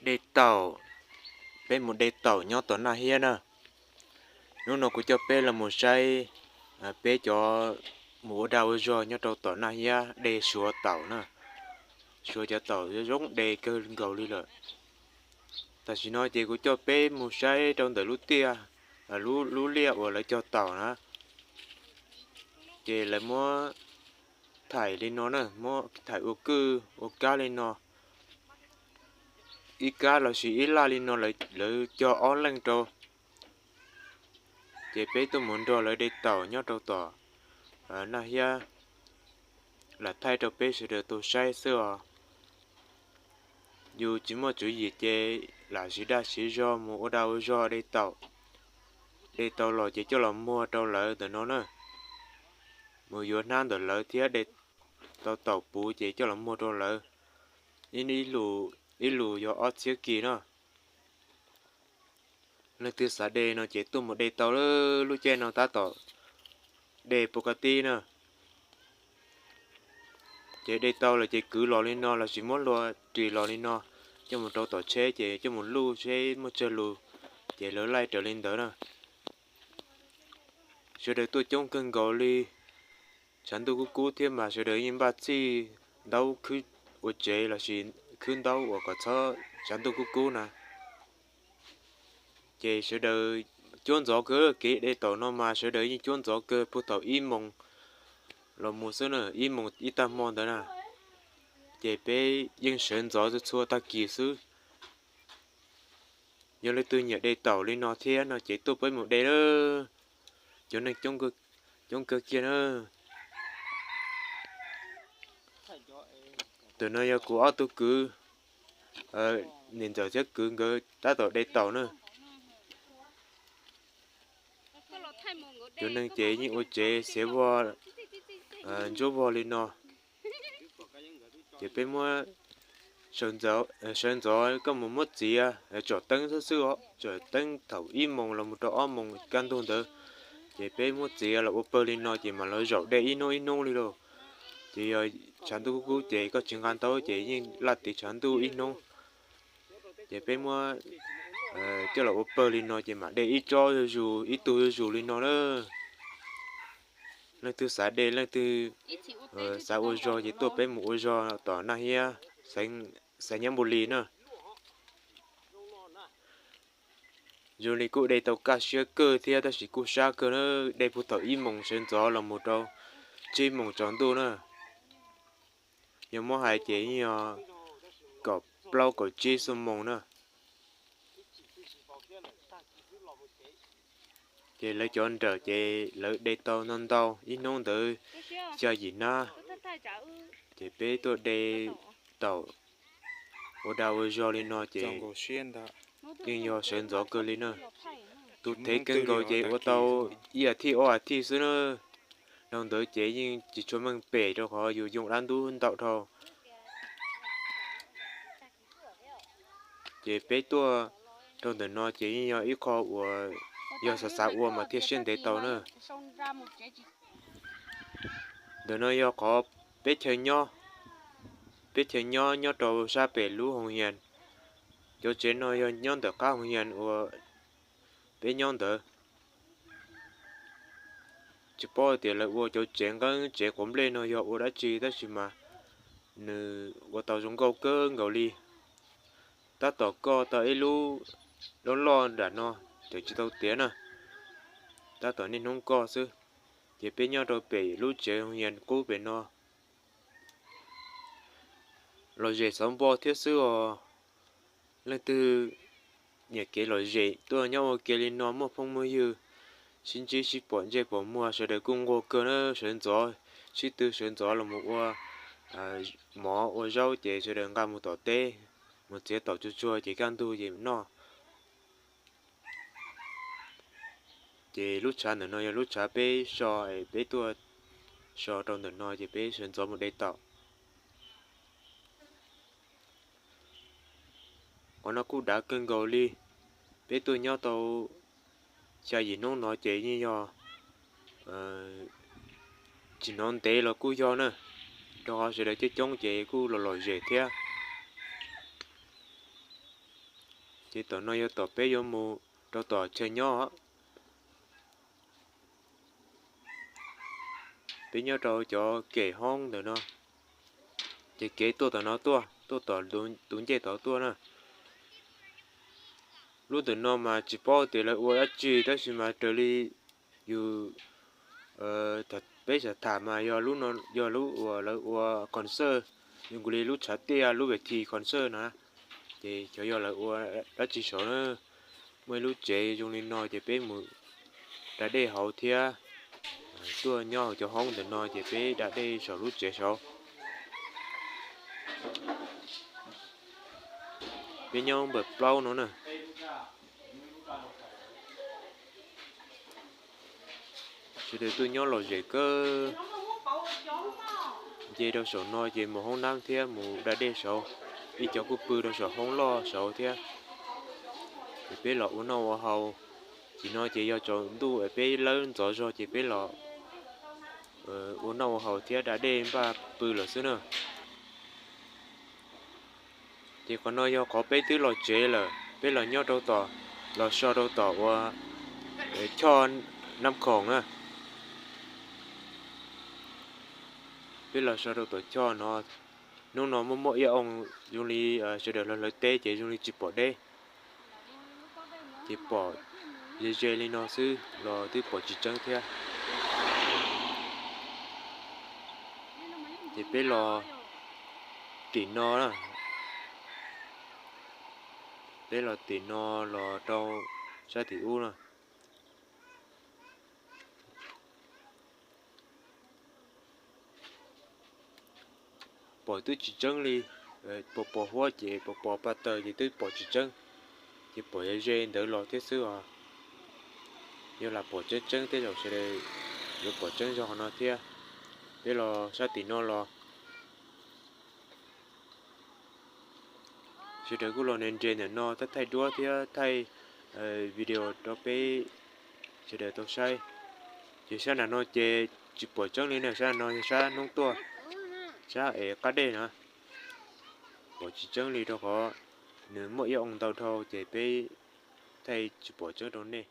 De taum, peb mus de taum nyob tom Naj Hiab na. Hnub no kuv coj peb los mus saib peb cov mus ua dag ua zog nyob rau tom Naj Hiab de Suav taum na. Suav cov taum zoo de kawg nkaus li lawm. Tam sim no ces kuv coj peb mus saib rau ntawm lub tiaj, lub liaj uas lawv cog taum na. Ces lawv muab thaim li no na, muab thaim ua kwj ua kab li no. Ib kab los sis ib laj li no lawv cog ob leeg rau. Ces peb tuaj mus nrog lawv de taum nyob rau tom Naj Hiab, lam thaij rau peb sawv daws tau saib xwb os. Yus tsis muaj tswv yim ces lam siv dag siv zog mus ua dag ua zog de taum. De tau los ces coj los muag rau lawv ntawm no na. Mus yuav hnab ntawm lawv thiab de tau taum puv ces coj los muag rau lawv. Ib lus yog ob txhiab kis no. Leej twg xav de no ces tuaj mus de tau lub caij no tab tom de pus ka tib na. Ces de tau lawm ces kwv los li no los sis muab hlua ris los li no, coj mus rau tom tsheb ces coj mus luj seb muaj tsawg lus, ces lawv laij raws li ntawd na. Sawv daws tuaj coob kawg nkaus li. Tshav ntuj kub kub thiab mas sawv daws yeej npaj txhij ntaub khwb ua tsev los sis khwb ntaub uas kom txhob tshav ntuj kub kub na. Ces sawv daws cuab ntxov kawg, kev de taum no mas sawv daws yeej cuab ntxov kawg puag thaum ib moos los mus xwb na, ib moos ib tag hmo ntawd na. Ces peb yeej sawv ntxov txhua tag kis xwb. Yog leej twg nyiam de taum li no thiab no ces tuaj peb mus de lawm. Cov neeg coob kawg kiag na. Ntawm no yog kuv ob tug kwv, niam ntxawm thiab kwv nkawd tab tom de taum na. Cov neeg ces yeej ua tsev xiav vog, ntsuab vog li no. Ces peb muab sawv ntxov, koj mus muab txiav, tsom teeb xwb xwb os, tsom teeb thaum ib moos los mus rau ob moos kaj ntug ntawd. Ces peb muab txiav los ua pawg li no ces mam los zaum de ib hnub ib hnub li lauj. Ces yog tshav ntuj kub kub ces koj tsis nqa ntaub ces yeej laj tiv tshav ntuj ib hnub. Ces peb muab coj los ua pawg li no ces mam de ib tsob zuj zus ib tug zuj zus li no na. Leej twg xav de, leej twg xav ua zog ces tuaj peb mus ua zog tom Naj Hiab, xeev Nyab Npu Lis na. Zoo li kuj de tau kaj siab kawg thiab tab sis kuj sab kawg na, de puag thaum ib moos sawv ntxov los mus rau tsib moos tsaus ntuj na. Yog muab hais ces yeej yog kaum plaub kaum tsib xuab moos na. Ces lawv cov nrawm ces lawv de tau ntau ntau, ib hnub ntawd xya yim hnab. Ces peb tuaj de taum ua dag ua zog li no ces yeej yog sawv ntxov kawg li na. Tus thev kawg nkaus ces ua tau ib as thiv ob as thiv xwb na. Dhau ntawd ces yeej tsis tshua meej pem rau qhov yus yoo dab ntub ntau dhau. Ces peb tuaj rau ntawm no ces yeej yog ib qho uas yog xav xav ua mas thiaj siab ntev tau na. Ntawm no yog qhov peb chaw nyob, peb chaw nyob nyob rau sab pem lub hoo hias. Cov tsev no yog nyob ntawm qab hoo hias uas peb nyob ntawd. Tsis paub tias lawv ua cov tsev nqeeb tsev quav nplej no yog ua dab tsi tab sis mas nws ua tau zoo nkauj kawg nkaus li. Tab tom koj tau ib lub loj loj nram no, tseem tsis tau tiav na. Tab tom niaj hnub koj xwb. Ces peb nyob rau pem lub tsev hoo hias qub pem no. Lom zem xov npog thiab xwb os. Leej twg nyiam kev lom zem tuaj nyob ua ke li no muaj phooj muaj ywg sib ntsib sib pom ntsej pom muag sawv daws kuj nquag kawg na, sawv ntxov, sib tw sawv ntxov los mus ua mov ua zaub ces sawv daws nqa mus tom teb, mus txiav taum tsuag tsuag ces kaj ntug ces noj. Ces lub tshav ntawm no yog lub tshav peb so, peb tuaj so rau ntawm no ces peb sawv ntxov mus de taum. Qhov no kuj dav kawg nkaus li. Peb tuaj nyob tau xya yim hnub no ces yeej yog tsis hnov ntev los kuj yog na, rau qhov sawv daws coob coob ces kuj los lom zem thiab. Ces tom no yog tom peb yuav mus rau tom chaw nyob. Peb nyob rau cov kem hoob ntawm no, ces kev tuaj tom no tuaj, tuaj tom tus ncej tod tuaj na. Lub ntawm no mas tsis paub tias lawv ua dab tsi tab sis mas raws li yus, peb xav tham mas yog lub no yog lub uas lawv ua concert, zoo nkaus li lub tshav tiaj lub ves thi concert no, ces xyov yog lawv ua dab tsi saud na. Muaj ib lub tsev zoo li no ces peb mus da dej hauv thiab. Tuaj nyob hauv cov hoob ntawm no ces peb da dej saum lub tsev saud. Peb nyob npawm plaub no na. Sawv daws tuaj nyob lom zem kawg. Nce rau saum no ces mus hoob nab thiab mus da dej saud. Ib cov kuj pw rau saum hoob loj saud thiab. Ces peb los ua noj ua haus. Tim no ces yog tsaus ntuj es peb lawb ntxov zog ces peb los ua noj ua haus thiab da dej npaj pw lawm xwb na. Ces qhov no yog qhov peb twb los tsev lawm, peb los nyob rau tom, los so rau tom ua choj Nab Khoom na. Peb los so rau tom choj no, hnub no muaj muaj ib oo, zoo li sawv daws hlawv hlawv teb ces zoo li tsis pom deb, ces pom ze ze li no xwb los twb pom tsis tseeb thiab. Ces peb los tim no, peb los tim no los rau sab tim ub na. Pom twb tsis tseeb li, pos pos huab ces pos pos pa taws ces twb pom tsis tseeb, ces pom ze ze ntawd los thiab xwb os. Yog lam pom tseeb tseeb tej zaum sawv daws yuav pom tseeb zog qhov no thiab. Peb los sab tim no los, sawv daws kuj los nres nres ntawm no thaij thaij duab thiab thaij video rau peb sawv daws tau saib. Ces sab nram no ces tsis pom tseeb li na, sab no yog sab hnub tuaj, sab es qab dej na. Pom tsis tseeb li rau qhov nws muaj ib oo ntau dhau ces peb thaij tsis pom tseeb rau nej.